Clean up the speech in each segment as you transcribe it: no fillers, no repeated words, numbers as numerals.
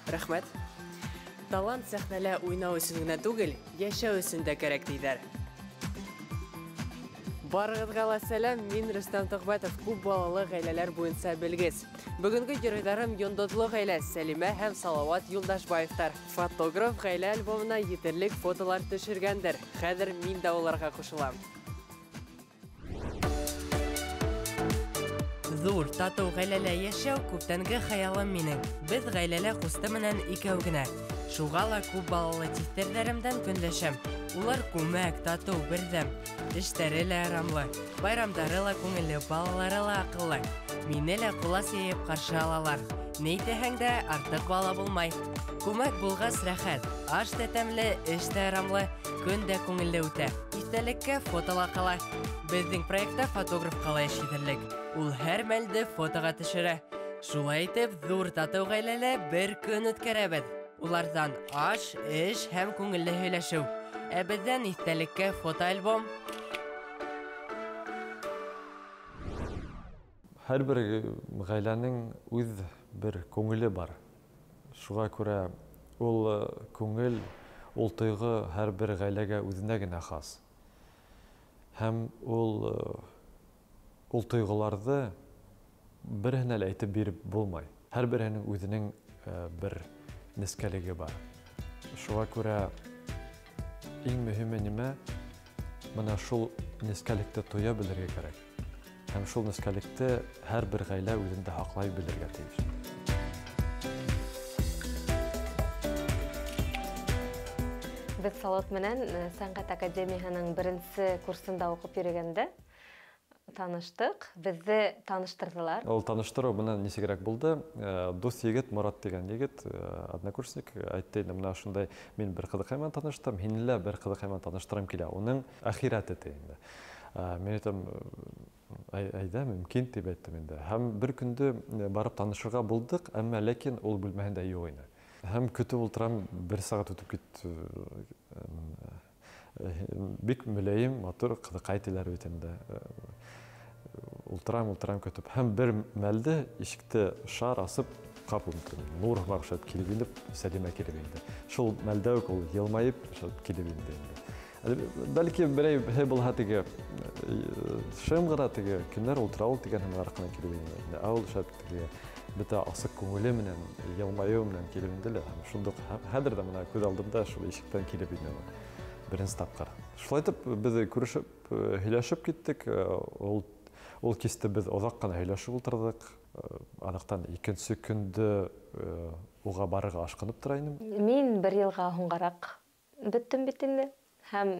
Рәхмәт. Талант сәхнәлә уйнау өсөн генә түгел, йәшәү өсөн дә кәрәк тиҙәр. Барығыҙға ла сәләм, мин Рөстәм Тоҡбәтов, күп балалы ғаиләләр буйынса белгес. Бөгөнгө геройҙарым йондоҙло ғаилә Сәлимә һәм Салауат Юлдашбаевтар. Фотограф ғаилә альбомына етерлек фотолар төшөргәндер. Хәҙер мин дә уларға ҡушылам. Ҙур, татыу ғаиләлә йәшәү күптәнге хыялым минең. Беҙ ғаиләлә ҡусты менән икәү генә. Шуға ла күп балалы тиҫтерҙәремдән көнләшәм. Улар күмәк, татыу, берҙәм. Эштәре лә ырамлы, байрамдары ла күңелле, балалары ла аҡыллы. Мине лә ҡолас йәйеп ҡаршы алалар. Ни әйтәһең дә, артыҡ бала булмай. Күмәк булғас рәхәт, аш та тәмле, эш тә ырамлы, көн дә күңелле үтә. Иҫтәлеккә фотола ҡала. Беҙҙең проектта фотограф ҡала эш итерлек. Ул һәр мәлде фотоға төшөрә. Шулай итеп, ҙур татыу ғаиләлә бер көн үткәрәбеҙ. Уларҙан аш, эш һәм күңелле һөйләшеү. Ә беҙҙән иҫтәлеккә фотоальбом. Һәр бер ғаиләнең үҙ бер күңеле бар. Шуға күрә ул күңел, ул тойғо һәр бер ғаиләгә үҙенә генә хас. Һәм ул тойғоларҙы береһенә лә әйтеп биреп булмай. Һәр береһенең үҙенең бер нескәлеге бар. Шуға күрә иң мөһиме нимә? Бына шул нескәлекте тоя белергә кәрәк. Һәм шул нескәлекте һәр бер ғаилә үҙендә һаҡлай белергә тейеш. Беҙ Салауат менән Сәнғәт академияһының беренсе курсында уҡып йөрөгәндә таныштыҡ, беҙҙе таныштырҙылар. Ул таныштырыу бына нисегерәк булды. Дуҫ егет, Морат тигән егет, однокурсник, әйтте инде, бына шундай мин бер ҡыҙыҡай менән таныштым, һине лә бер ҡыҙыҡай менән таныштырам килә. Уның әхирәте ти инде. Мин әйтәм, әйҙә, мөмкин тип әйттем инде. Һәм бер көндө барып танышырға булдыҡ, әммә ләкин ул бүлмәһендә юҡ ине. Һәм көтөп ултырам, бер сәғәт үтеп китте. Бик мөләйем, матур ҡыҙыҡай тиләр бит инде. Ултырам, ултырам көтөп. Һәм бер мәлде ишекте шар асып, ҡапыл нур һымаҡ шәп килеп инеп, Сәлимә килеп инде. Шул мәлдә үк ул йылмайып шәп килеп инде инде. Бәлки берәй булһа теге шым ғына теге кемдәр ултыра ул тигән һәм арҡанан килеп инде. Ә ул шәп теге бөтә асыҡ күңеле менән, йылмайыу менән килеп инде лә. Һәм шундуҡ хәҙер ҙә бына күҙ алдымда шул ишектән килеп инде ул. Беренсе тапҡыр. Шулай итеп беҙ күрешеп, һөйләшеп киттек. Ул кисте беҙ оҙаҡ ҡына һөйләшеп ултырҙыҡ. Аҙаҡтан икенсе көндө уға барырға ашҡынып тора инем. Мин бер йылға һуңғараҡ бөттөм бит инде. Һәм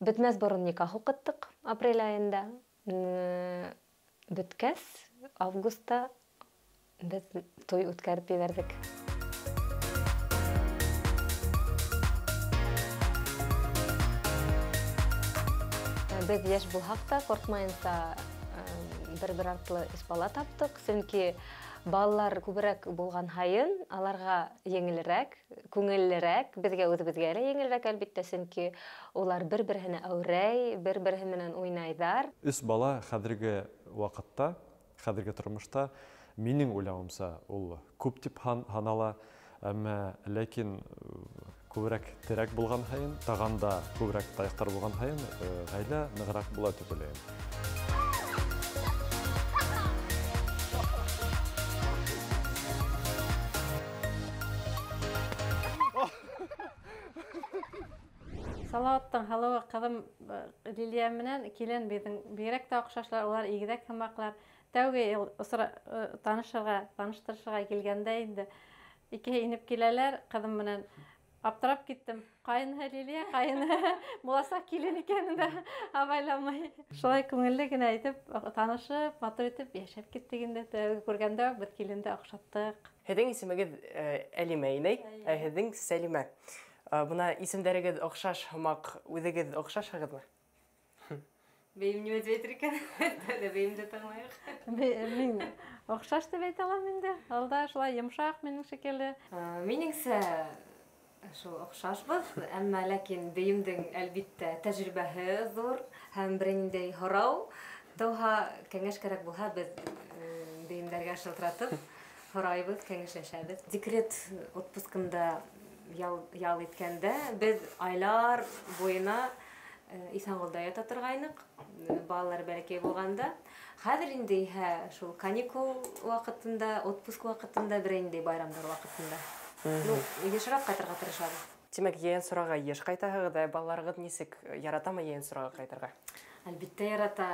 бөтмәҫ борон никах уҡыттыҡ апрель айында. Бөткәс, августта беҙ туй үткәреп ебәрҙек. Беҙ йәш булһаҡ та, ҡурҡмайынса бер-бер артлы өс бала таптыҡ. Сөнки балалар күберәк булған һайын аларға еңелерәк, күңеллерәк, беҙгә үҙебеҙгә лә еңелерәк, әлбиттә, сөнки улар бер-береһенә әүрәй, бер-береһе менән уйнайҙар. Өс бала хәҙерге ваҡытта, хәҙерге тормошта, минең уйлауымса, ул күп тип һанала, әммә ләкин күберәк терәк булған һайын, тағанда күберәк таяҡтар булған һайын, ғаилә нығыраҡ була тип уйлайым. Салауаттың һылыуы ҡыҙым Лилиә менән килен беҙҙең бигерәк тә оҡшашлар, улар игеҙәк һымаҡлар. Тәүге йыл танышырға, таныштырышырға килгәндә инде икеһе инеп киләләр, ҡыҙым менән аптырап киттем. Ҡайынһы Лилиә, ҡайынһы буласаҡ килен икәнен дә абайламай. Шулай күңелле генә итеп, танышып, матур итеп йәшәп киттек инде. Тәүге күргәндә үк беҙ киленде оҡшаттыҡ. Һеҙҙең исемегеҙ Әлимә инәй, ә һеҙҙең Сәлимә. Бына исемдәрегеҙ оҡшаш һымаҡ, үҙегеҙ оҡшашһығыҙмы? Бейем нимә тип әйтер икән? Әле бейемде тыңлайыҡ. Мин оҡшаш тип әйтә алам инде. Алда шулай йомшаҡ минең шикелле. Минеңсә шул оҡшашбыҙ, әммә ләкин бейемдең әлбиттә тәжрибәһе ҙур һәм берәй ниндәй һорау тыуһа, кәңәш кәрәк булһа, беҙ бейемдәргә шылтыратып Һорайбыҙ, кәңәшләшәбеҙ. Декрет отпускында ял иткәндә беҙ айлар буйына Иҫәнғолда ята торғайныҡ, балалар бәләкәй булғанда. Хәҙер инде иһә шул каникул ваҡытында, отпуск ваҡытында, берәй ниндәй байрамдар ваҡытында. Ну, йышыраҡ ҡайтырға тырышабыҙ. Тимәк, ейән сораға йыш ҡайтаһығыҙ, ә балаларығыҙ нисек яратамы ейән сораға ҡайтырға? Әлбиттә ярата.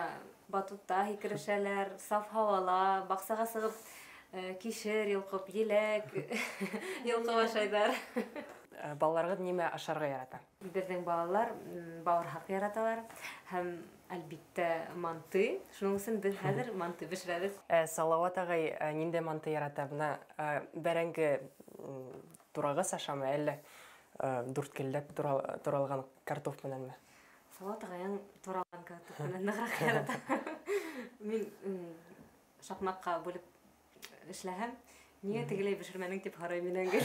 Батутта һикерешәләр, саф һауала, баҡсаға сығып кишер йолҡоп, еләк йолҡоп ашайҙар. Балаларығыҙ нимә ашарға ярата? Беҙҙең балалар бауырһаҡ яраталар һәм әлбиттә манты. Шуның өсөн беҙ хәҙер манты бешерәбеҙ. Салауат ағай ниндәй манты ярата? Бына бәрәңге турағыс ашамы, әллә дүрткелләп туралған картоф менәнме? Салауат ағайың туралған картоф менән нығыраҡ ярата. Мин шаҡмаҡҡа бүлеп эшләһәм, ниңә тегеләй бешермәнең тип һорай минән гел.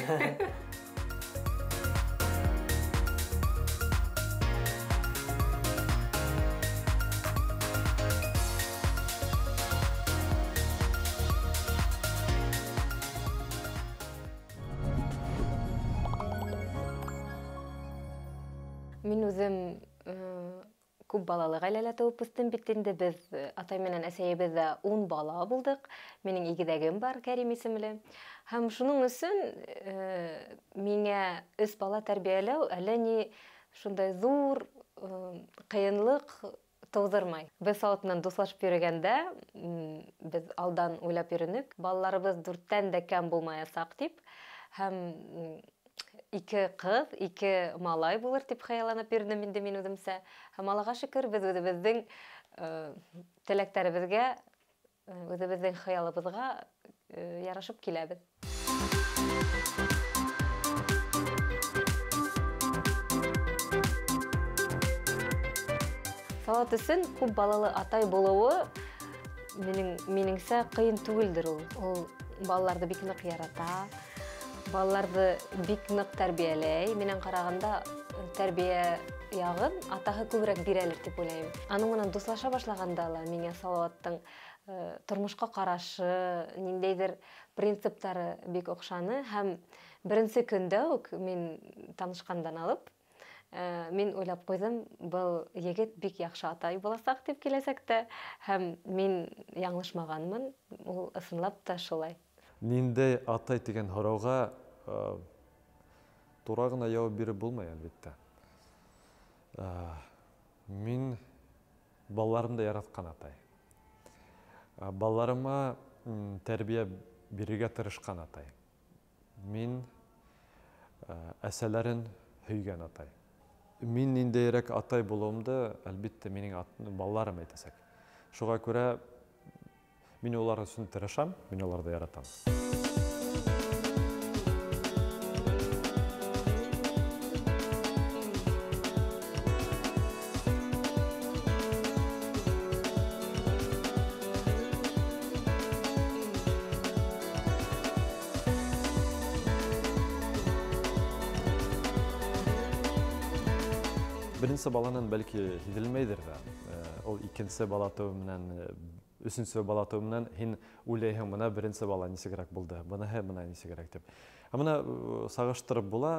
Мин үҙем күп балалы ғаиләлә тыуып үҫтем бит инде. Беҙ атай менән әсәйебеҙ ҙә 10 бала булдыҡ. Минең игеҙәгем бар, Кәрим исемле. Һәм шуның өсөн миңә 3 бала тәрбиәләү әллә ни шундай ҙур ҡыйынлыҡ тыуҙырмай. Беҙ Салауат менән дуҫлашып йөрөгәндә, беҙ алдан уйлап йөрөнөк, балаларыбыҙ 4-тән дә кәм булмаясаҡ тип. Һәм 2 ҡыҙ, 2 малай булыр тип хыялланып йөрөнөм инде мин үҙемсә. Һәм Аллаға шөкөр, беҙ үҙебеҙҙең теләктәребеҙгә, үҙебеҙҙең хыялыбыҙға ярашып киләбеҙ. Салауат өсөн күп балалы атай булыуы минеңсә ҡыйын түгелдер ул. Ул балаларҙы бик ныҡ ярата, балаларҙы бик ныҡ тәрбиәләй. Минән ҡарағанда тәрбиә яғын атаһы күберәк бирәлер тип уйлайым. Аның менән дуҫлаша башлағанда ла миңә Салауаттың тормошҡа ҡарашы, ниндәйҙер принциптары бик оҡшаны. Һәм беренсе көндә үк мин танышҡандан алып, мин уйлап ҡуйҙым, был егет бик яҡшы атай буласаҡ тип киләсәктә. Һәм мин яңылышмағанмын, ул ысынлап та шулай. Ниндәй атай тигән һорауға тура ғына яуап биреп булмай, әлбиттә. Мин балаларымды яратҡан атай. Балаларыма тәрбиә бирергә тырышҡан атай. Мин әсәләрен һөйгән атай. Мин ниндәйерәк атай булыуымды, әлбиттә, минең балаларым әйтәсәк. Шуға күрә мин улар өсөн тырышам, мин уларҙы яратам. Беренсе баланан бәлки һиҙелмәйҙер ҙә. Ул икенсе бала тыуы менән, өсөнсө бала тыуы менән һин уйлайһың, бына беренсе бала нисегерәк булды, быныһы бына нисегерәк тип. Ә бына сағыштырып була,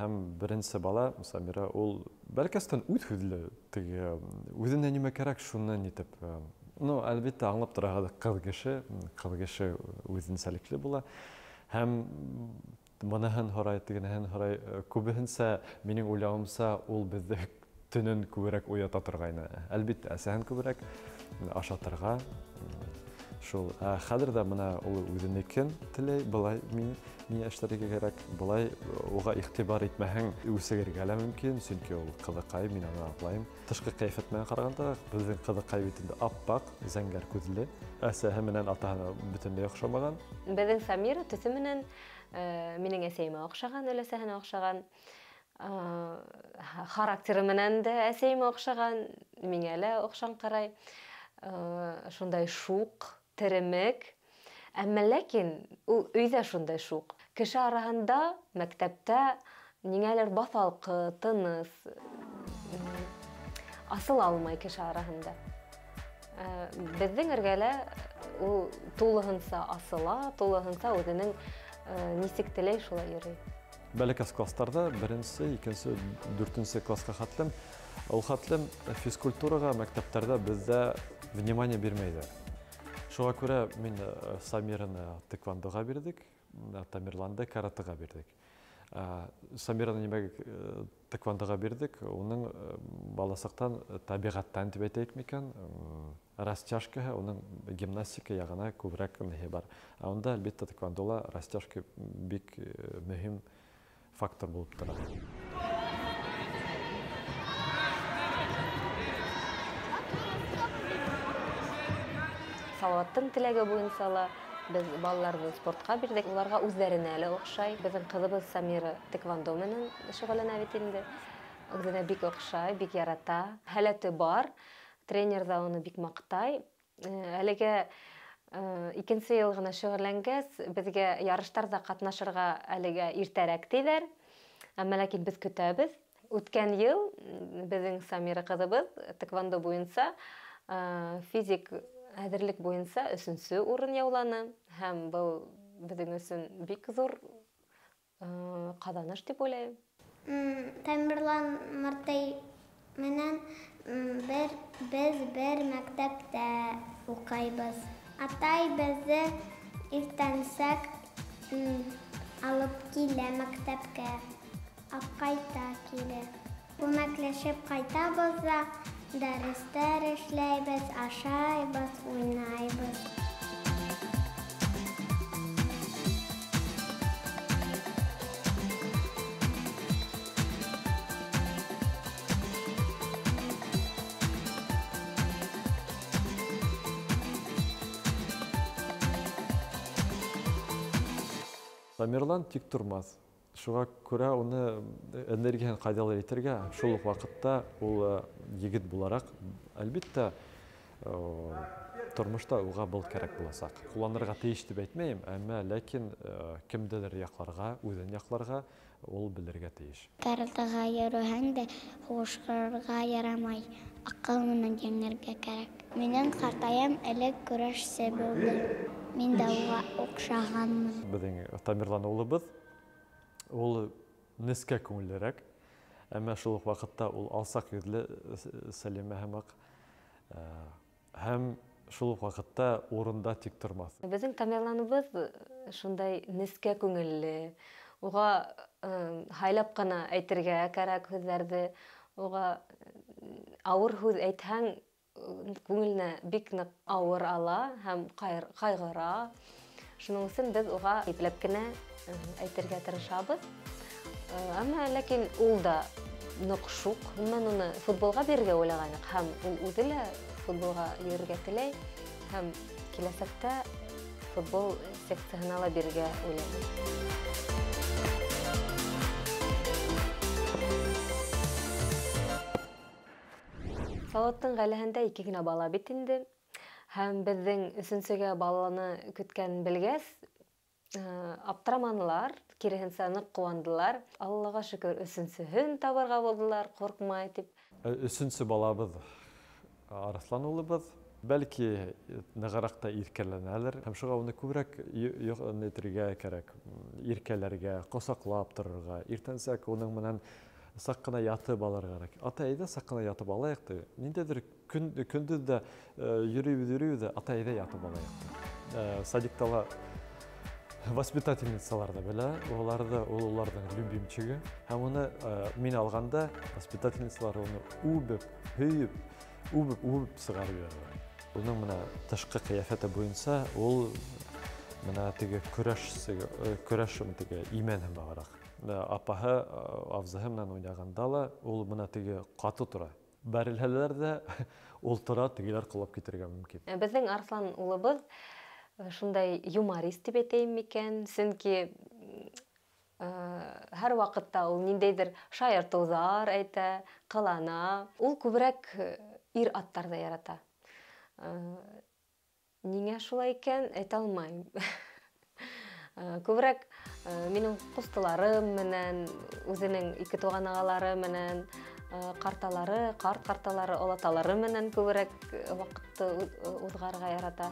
һәм беренсе бала, Самира, ул бәлкәстән үҙ һүҙле, теге үҙенә нимә кәрәк, шуны нитеп. Ну, әлбиттә, аңлап тораһығыҙ, ҡыҙ кеше үҙенсәлекле була. Һәм быныһын һорай, тегенеһен һорай. Күбеһенсә, минең уйлауымса, ул беҙҙе төнөн күберәк уята торғайны. Әлбиттә, әсәһен күберәк ашатырға. Шул. Ә хәҙер ҙә бына ул үҙенекен теләй, былай мин ни эшләргә кәрәк, былай уға иғтибар итмәһәң үсегергә лә мөмкин, сөнки ул ҡыҙыҡай, мин аны аңлайым. Тышҡы ҡиәфәт менән ҡарағанда, беҙҙең ҡыҙыҡай бит инде аппаҡ, зәңгәр күҙле, әсәһе менән атаһына бөтөнләй оҡшамаған. Беҙҙең Самира төҫө менән минең әсәйемә оҡшаған, өләсәһенә оҡшаған, характеры менән дә әсәйемә оҡшаған, миңә лә оҡшан ҡарай. Шундай шуҡ, теремек. Әммә ләкин ул өйҙә шундай шуҡ. Кеше араһында, мәктәптә ниңәлер баҫалҡы, тыныс, асыла алмай кеше араһында. Беҙҙең эргәлә ул тулыһынса асыла, тулыһынса үҙенең нисек теләй шулай йөрөй. Бәләкәс класстарҙа беренсе, икенсе, дүртенсе класҡа хәтлем, ул хәтлем физкультураға мәктәптәрҙә беҙҙә внимание бирмәйҙәр. Шуға күрә мин Самираны тэквондоға бирҙек, Тамерланды каратеға бирҙек. Самираны нимәгә тэквондоға бирҙек, уның баласаҡтан тәбиғәттән тип әйтәйек микән, растяжкаһы, уның гимнастика яғына күберәк ниһе бар. Ә унда, әлбиттә, тэквондола растяжка бик мөһим фактор булып тора. Салауаттың теләге буйынса ла беҙ балаларҙы спортҡа бирҙек, уларға үҙҙәренә лә оҡшай. Беҙҙең ҡыҙыбыҙ Самира тэквондо менән шөғөлләнә бит инде. Үҙенә бик оҡшай, бик ярата. Һәләте бар, тренер ҙа уны бик маҡтай. Әлегә икенсе йыл ғына шөғөлләнгәс, беҙгә ярыштарҙа ҡатнашырға әлегә иртәрәк тиҙәр. Әммә ләкин беҙ көтәбеҙ. Үткән йыл беҙҙең Самира ҡыҙыбыҙ тэквондо буйынса физик әҙерлек буйынса өсөнсө урын яуланы, һәм был беҙҙең өсөн бик ҙур ҡаҙаныш тип уйлайым. Тамерлан Мартай менән беҙ бер мәктәптә уҡыйбыҙ. Атай беҙҙе иртәнсәк алып килә мәктәпкә, апҡайта килә. Күмәкләшеп ҡайтабыҙ ҙа, дәрестәр эшләйбеҙ, ашайбыҙ, уйнайбыҙ. Тамерлан тик тормаҫ. Шуға күрә уны энергияһын ҡайҙалыр итергә, шул уҡ ваҡытта ул егет булараҡ, әлбиттә, тормошта уға был кәрәк буласаҡ. Ҡулланырға тейеш тип әйтмәйем, әммә ләкин кемделер яҡларға, үҙен яҡларға ул белергә тейеш. Каратеға йөрөһәң дә һуғышырға ярамай, аҡыл менән еңергә кәрәк. Минең ҡартайым элек көрәшсе булды. Мин дә уға оҡшағанмын. Беҙҙең Тамерлан улыбыҙ ул нескә күңеллерәк, әммә шул уҡ ваҡытта ул алсаҡ йөҙлө Сәлимә һымаҡ, һәм шул уҡ ваҡытта урында тик тормаҫ. Беҙҙең Тамерланыбыҙ шундай нескә күңелле, уға һайлап ҡына әйтергә кәрәк һүҙҙәрҙе, уға ауыр һүҙ әйтһәң, күңеленә бик ныҡ ауыр ала һәм ҡайғыра. Шуның өсөн беҙ уға ипләп кенә әйтергә тырышабыҙ. Әммә ләкин ул да ныҡ шуҡ. Мин уны футболға бирергә уйлағайныҡ, һәм ул үҙе лә футболға йөрөргә теләй, һәм киләсәктә футбол секцияһына ла бирергә уйлайбыҙ. Салауаттың ғаиләһендә ике генә бала бит инде. Һәм беҙҙең өсөнсөгә баланы көткәнен белгәс, аптыраманылар, киреһенсә ныҡ ҡыуандылар. Аллаға шөкөр, өсөнсөһөн табырға булдылар, ҡурҡмай тип. Өсөнсө балабыҙ Арыҫлан улыбыҙ, бәлки нығыраҡ та иркәләнәлер. Һәм шуға уны күберәк нәйтергә кәрәк, иркәләргә, ҡосаҡлап торорға, иртәнсәк уның менән саҡ ҡына ятып алырға кәрәк. Ата, әйҙә саҡ ҡына ятып алайыҡ ти. Ниндәйҙер көндөҙ ҙә йөрөйбөҙ, йөрөйбөҙ ҙә, ата, әйҙә ятып алайыҡ ти. Садикта ла воспитательницалар ҙа белә, уларҙы, ул уларҙың любимчиге. Һәм уны мин алғанда воспитательницалар уны үбеп, һөйөп, үбеп, үбеп сығарып ебәрәләр. Уның мына тышҡы ҡиәфәте буйынса ул мына теге көрәш теге имән һымағыраҡ. Апаһы, абзыһы менән уйнағанда ла ул мына теге ҡаты тора. Бәрелһәләр ҙә ул тора, тегеләр ҡолап китергә мөмкин. Беҙҙең Арыҫлан улыбыҙ шундай юморист тип әйтәйем микән, сөнки һәр ваҡытта ул ниндәйҙер шаяртыуҙар әйтә, ҡылана. Ул күберәк ир-аттарҙы ярата. Ниңә шулай икән, әйтә алмайым. Күберәк минең ҡустыларым менән, үҙенең ике туған ағалары менән Ҡарталары, ҡарт ҡарталары, олаталары менән күберәк ваҡытты уҙғарырға ярата.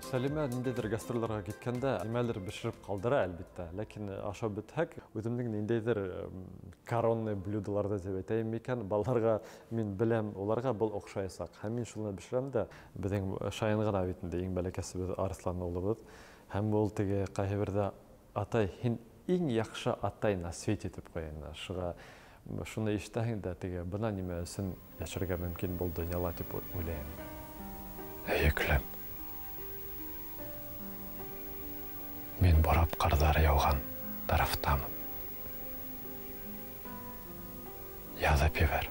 Сәлимә ниндәйҙер гастролдарға киткәндә нимәлер бешереп ҡалдыра, әлбиттә. Ләкин ашап бөтһәк, үҙемдең ниндәйҙер коронный блюдоларҙы тип әйтәйем микән, балаларға мин беләм, уларға был оҡшаясаҡ. Һәм мин шуны бешерәм дә, беҙҙең Шаян ғына бит инде, иң бәләкәсебеҙ Арыҫлан улыбыҙ. Һәм ул теге ҡайһы берҙә, атай, һин иң яҡшы атай на свете тип ҡуя инде. Шуға шуны ишетәһең дә, теге бына нимә өсөн йәшәргә мөмкин был донъяла тип уйлайым. Һөйөклөм. Мин борап ҡарҙар яуған тарафтамын. Яҙып ебәр.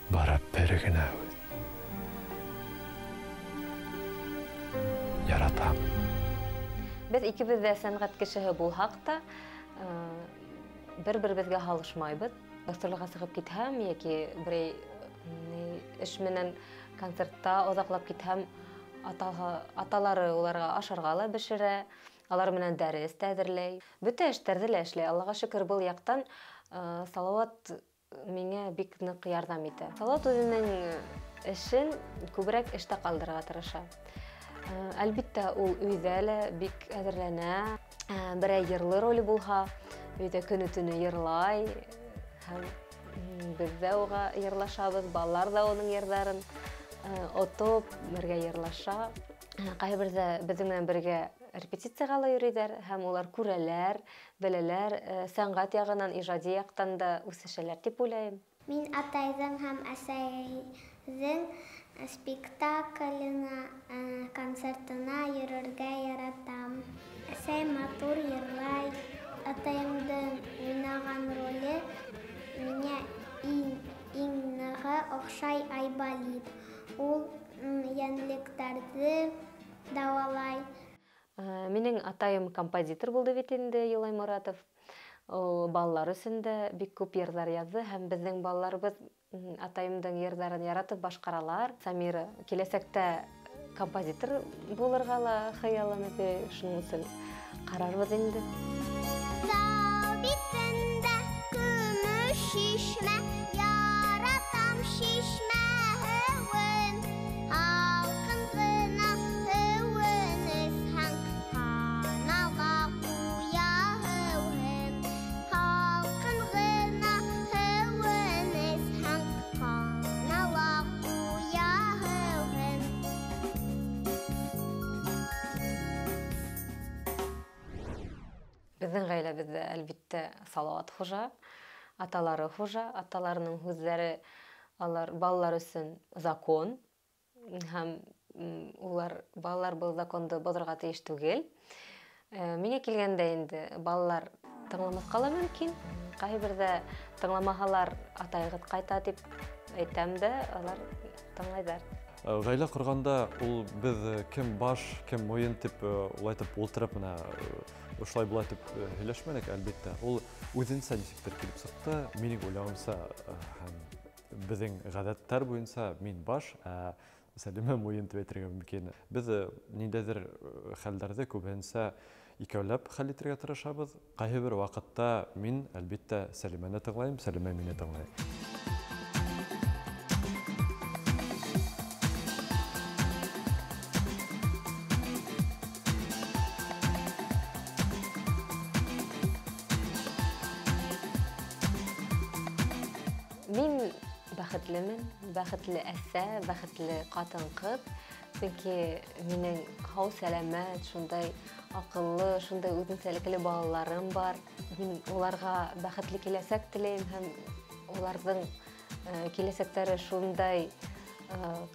Бары бер генә һүҙ. Яратам. Беҙ икебеҙ ҙә сәнғәт кешеһе булһаҡ та, бер-беребеҙгә һалышмайбыҙ. Гастролгә сығып китһәм йәки берәй эш менән концертта оҙаҡлап китһәм, аталары уларға ашарға ла бешерә, алар менән дәрес тә әҙерләй. Бөтә эштәрҙе лә эшләй. Аллаға шөкөр, был яҡтан Салауат миңә бик ныҡ ярҙам итә. Салауат үҙенең эшен күберәк эштә ҡалдырырға тырыша. Әлбиттә, ул өйҙә лә бик әҙерләнә. Берәй йырлы роле булһа, өйҙә көнө-төнө йырлай. Һәм беҙ ҙә уға йырлашабыҙ, балалар ҙа уның йырҙарын отоп, бергә йырлаша. Ҡайһы берҙә беҙҙең менән бергә репетицияға ла йөрөйҙәр, һәм улар күрәләр, беләләр, сәнғәт яғынан, ижади яҡтан да үҫешәләр тип уйлайым. Мин атайҙың һәм әсәйҙең спектаклена, концертына йөрөргә яратам. Әсәй матур йырлай. Атайымдың уйнаған роле миңә иң нығы оҡшай Айболит. Ул йәнлектәрҙе дауалай. Минең атайым композитор булды бит инде, Юлай Моратов. Ул балалар өсөн дә бик күп йырҙар яҙҙы, һәм беҙҙең балаларыбыҙ атайымдың йырҙарын яратып башҡаралар. Самира киләсәктә композитор булырға ла хыяллана, шуның өсөн ҡарарбыҙ инде. Тау битендә көмөш шишмә, яратам шишмә һыуын. Һалҡын ғына һыуын эсһәң, ҡаналға ҡуя һыуһын. Һалҡын ғына һыуын эсһәң, ҡаналға ҡуя һыуһын. Беҙҙең ғаиләбеҙҙә, әлбиттә, Салауат хужа, аталары хужа, аталарының һүҙҙәре алар балалар өсөн закон, һәм улар балалар был законды боҙорға тейеш түгел. Миңә килгәндә инде балалар тыңламаҫҡа ла мөмкин. Ҡайһы берҙә тыңламаһалар, атайығыҙ ҡайта тип әйтәм дә, алар тыңлайҙар. Ғаилә ҡорғанда ул беҙ кем баш, кем муйын тип улайтып ултырып менә ошолай былай тип һөйләшмәнек, әлбиттә. Ул үҙенсә нисектер килеп сыҡты. Минең уйлауымса, һәм беҙҙең ғәҙәттәр буйынса мин баш, ә Сәлимә муйын тип әйтергә мөмкин. Беҙ ниндәйҙер хәлдәрҙе күбеһенсә икәүләп хәл итергә тырышабыҙ. Ҡайһы бер ваҡытта мин, әлбиттә, Сәлимәне тыңлайым, Сәлимә мине тыңлай. Мин бәхетлемен, бәхетле әсә, бәхетле ҡатын-ҡыҙ. Сөнки минең һау сәләмәт, шундай аҡыллы, шундай үҙенсәлекле балаларым бар. Мин уларға бәхетле киләсәк теләйем һәм уларҙың киләсәктәре шундай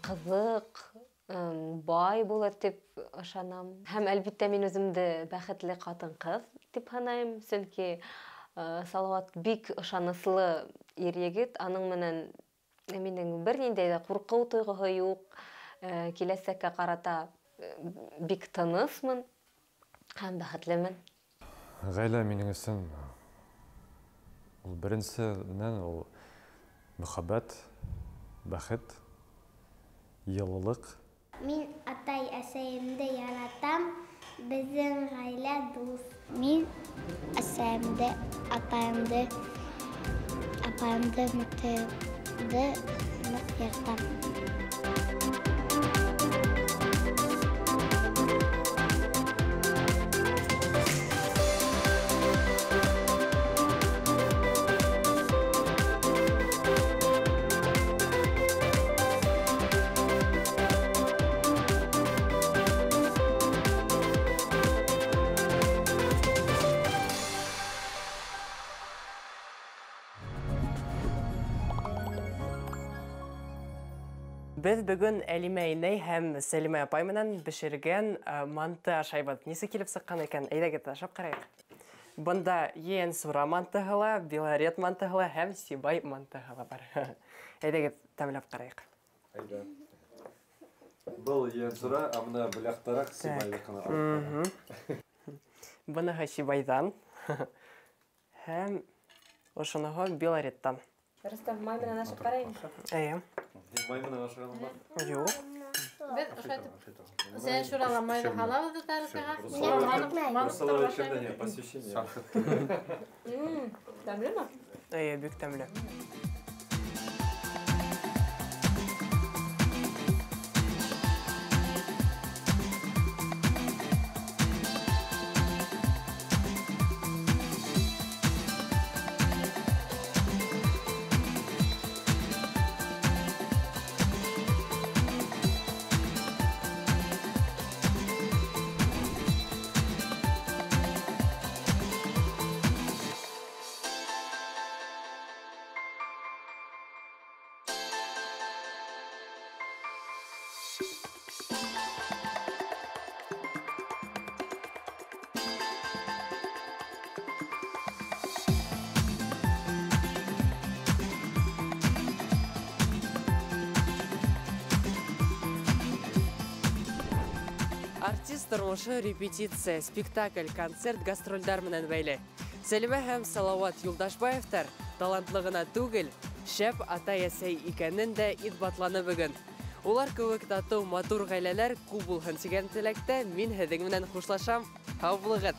ҡыҙыҡ, бай булыр тип ышанам. Һәм әлбиттә мин үҙемде бәхетле ҡатын-ҡыҙ тип һанайым, сөнки Салауат бик ышаныслы ир егет, аның менән минең бер ниндәй ҙә ҡурҡыу тойғоһо юҡ. Киләсәккә ҡарата бик тынысмын һәм бәхетлемен. Ғаилә минең өсөн ул беренсенән ул мөхәббәт, бәхет, йылылыҡ. Мин атай әсәйемде яратам, беҙҙең ғаилә дуҫ. Мин әсәйемде, атайымды, апайымды, мөтәйемде ныҡ яратам. Беҙ бөгөн Әлимә инәй һәм Сәлимә апай менән бешергән манты ашайбыҙ. Нисек килеп сыҡҡан икән? Әйҙәгеҙ, ашап ҡарайыҡ. Бында Ейәнсура мантыһы ла, Белорет мантыһы ла һәм Сибай мантыһы ла бар. Әйҙәгеҙ, тәмләп ҡарайыҡ. Әйҙә. Был Ейәнсура, ә бына бүләктәреҡ Сибайҙыҡына алып. Быныһы Сибайҙан һәм ошоноһо Белореттан. Рөстәм, май менән ашап ҡарайым. Эйе. Май менән ашағаным бар? Юҡ. Беҙ ошайтып Ейәнсурала майҙы һалабыҙ ҙа тарелкаға. Посвящение. Тәмлеме? Эйе, бик тәмле. Артист тормошы репетиция, спектакль, концерт, гастролдар менән бәйле. Сәлимә һәм Салауат Юлдашбаевтар талантлы ғына түгел, шәп атай-әсәй икәнен дә иҫбатланы бөгөн. Улар кеүек татыу, матур ғаиләләр күп булһын тигән теләктә мин һеҙҙең менән хушлашам. Һау булығыҙ!